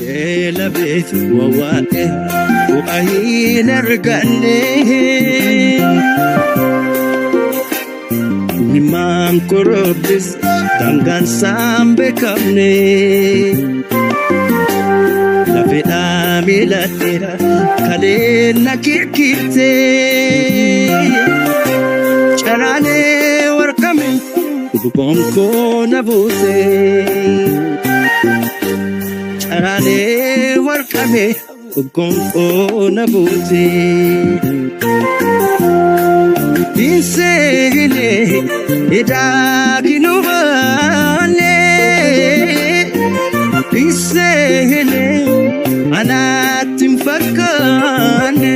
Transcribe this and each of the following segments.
Beela beef wawwaadhe bu'aa hin arganne. Nimaan korobbis daangaan isaan beekamne. Lafeedhaa miiladheera kaleen na kirkirte. Caraalee warqame gonfoo na buuse. Caraalee warqame gonfoo na buuse. Inseene edaakinu baane. Inseene anaatti hin fakkaanne.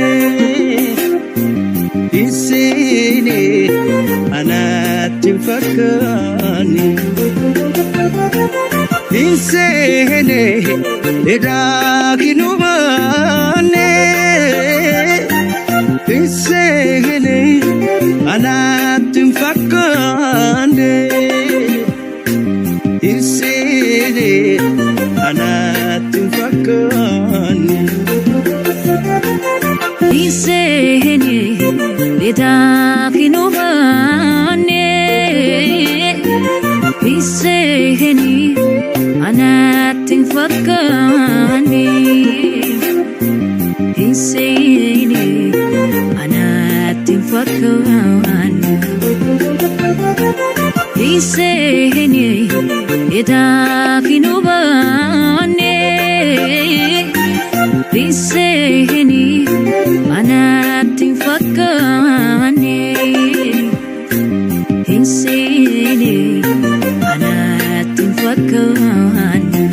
Inseene anaatti hin fakkaanne. Inseene edaakinu baane. Inseene anaatti hin fakkaanne. Inseene anaatti hin fakkaanne. Inseene edaakinu baane. Inseene anaatti hin fakkaanne. Inseene anaatti hin fakkaanne. Inseene edaakinu baane. Inseene anaatti hin fakkaanne. Inseene anaatti hin fakkaanne.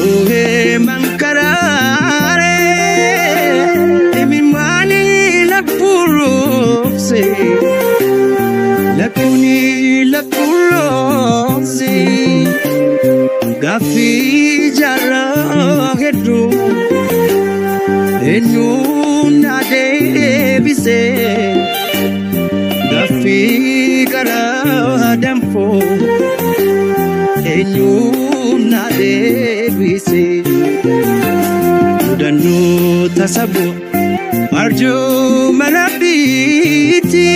Oohee mankaraaree imimmaanii lakkuroofse lakkuuni lakkuroofse gaaffii jaarraa hedduu eenyuun na deebise gaaffii garaa danfoo eenyuun na deebise. Mudannoo tasa bu'a arjooma rabbiiti.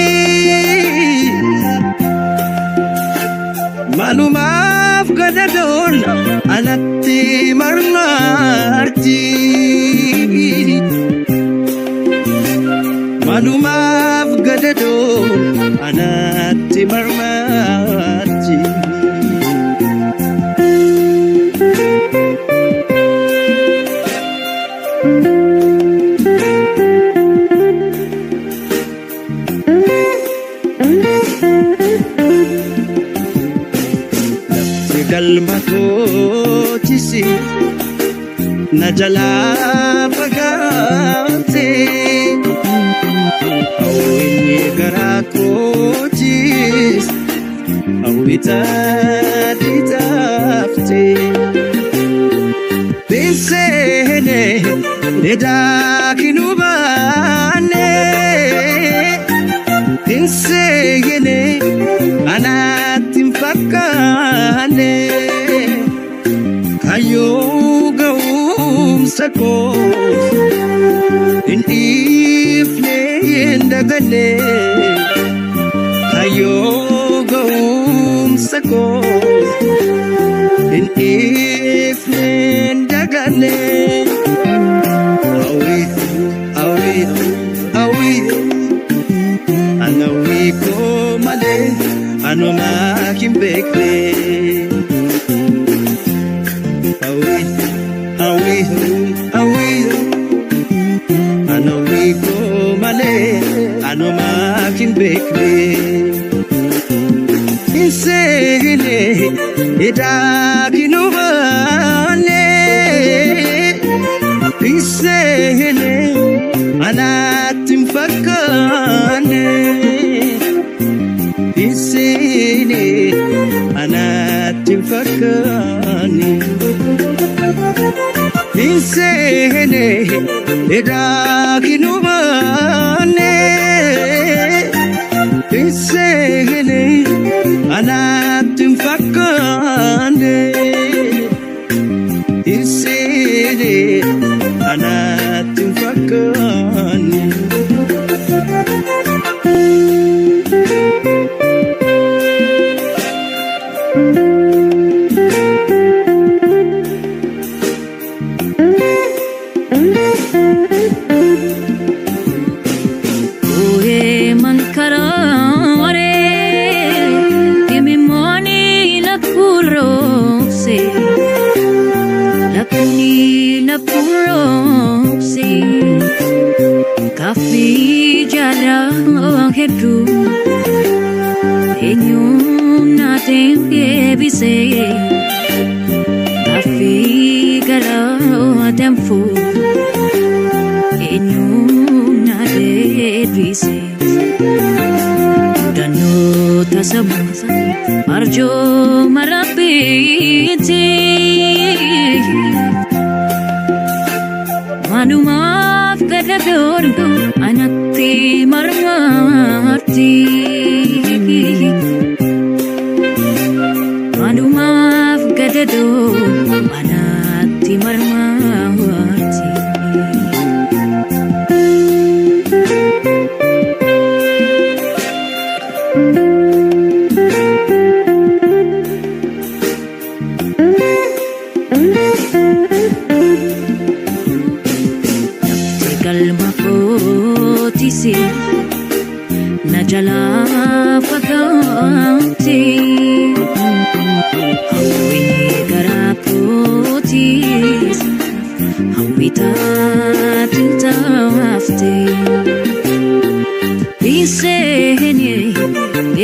Maalumaaf gadadoon anatti marmaarti. Maalumaaf gadadoon anatti marmaarti. Lafti galma kootisi na jalaa fagaate. Hawwiin garaa kootis hawwitaa taafte. Binseene edaakinu baane. Binseene anaatti hin fakkaanne. Kayyoo ga'umsa koos hin dhiifne hin daganne. Kayyoo ga'umsa koos hin dhiifne hin daganne. Hawwii hawwii hawwii ana hawwii koo malee anumaa hin beekne. Hawwii hawwii hawwii ana hawwii koo malee anumaa hin beekne. Inseene edaakinu baane. Inseene anaatti hin fakkaanne. Inseene anaatti hin fakkaanne. Inseene edaakinumaane Inseene anaatti hin fakkaanne Inseene anaatti hin fakkaanne. Ooyee mankaraaree imimmooni lakkuroose lakkuuni lakkuroose gaaffii jaarraa hedduu eenyuun na deebise gaaffii garaa danfuu. Eenyuun na deebise mudannoo tasamu arjooma rabbiiti maalumaaf gadadoon anatti marmarti maalumaaf gadadoon anatti marmarti. Lafti galma kootisi na jalaa fagaate hawwii garaa kootis hawwii taate taafte Biseeni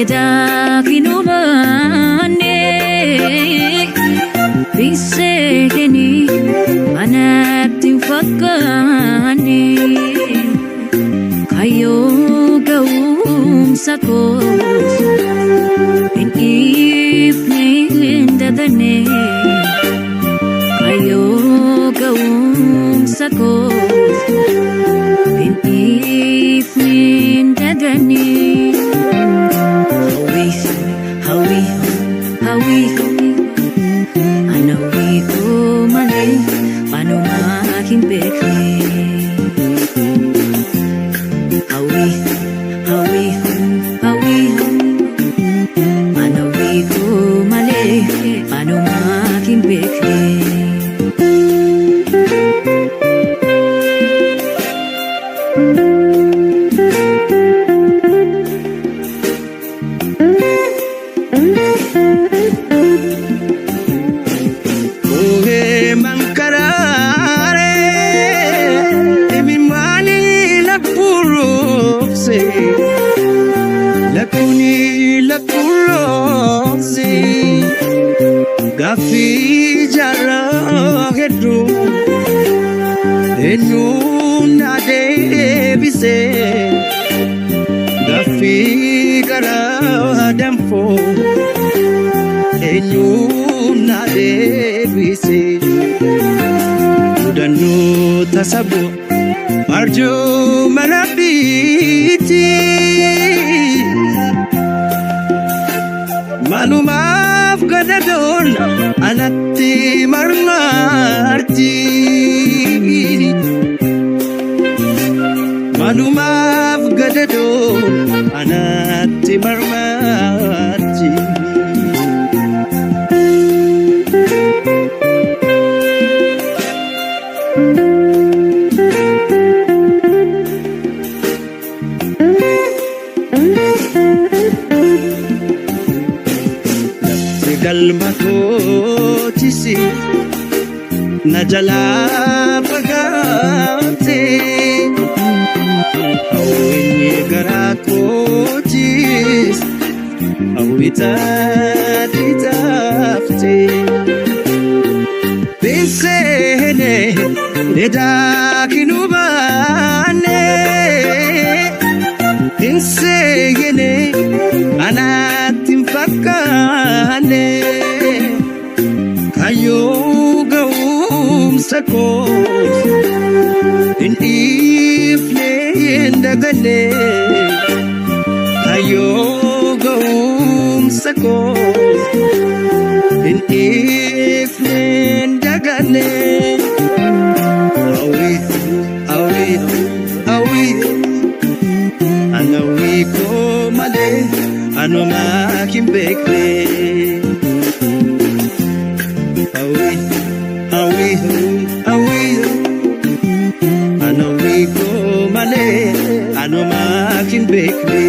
edaakinumaane Biseeni anatti hin fakkaanne kayyoo ga'umsa koos hin dhiifne hin dadanne kayyoo ga'umsa koos hin dhiifne hin dadanne hawwii hawwii hawwii ana hawwii koo malee waanuma hin beekne. Hawwii hawwii hawwii ana hawwii koo malee waanuma hin beekne. Ooyee mankaraaree imimmaani lakkuroose lakkuuni lakkuroose gaaffii jaarraa hedduu eenyuun na deebise gaaffii garaa danfoo. Eenyuun na deebise mudannoo tasabu arjooma rabbiiti maalumaaf gadadoon anatti marmarti maalumaaf gadadoon anatti marmarti. Lafti galma kootisi na jalaa fagaate hawwinni garaa kootis hawwi taate taafte Biseene edaakinumaane Inseene anaatti hin fakkaanne kayyoo ga'umsa. ga'umsa koo hin dhiifne hin daganne. Kaayyoo ga'umsa koo hin dhiifne hin daganne. Hawwii, hawwii, hawwii, an hawwii koo malee anumaa hin beekne. Hawwii, hawwii, hawwii, an hawwii koo malee anumaa hin beekne.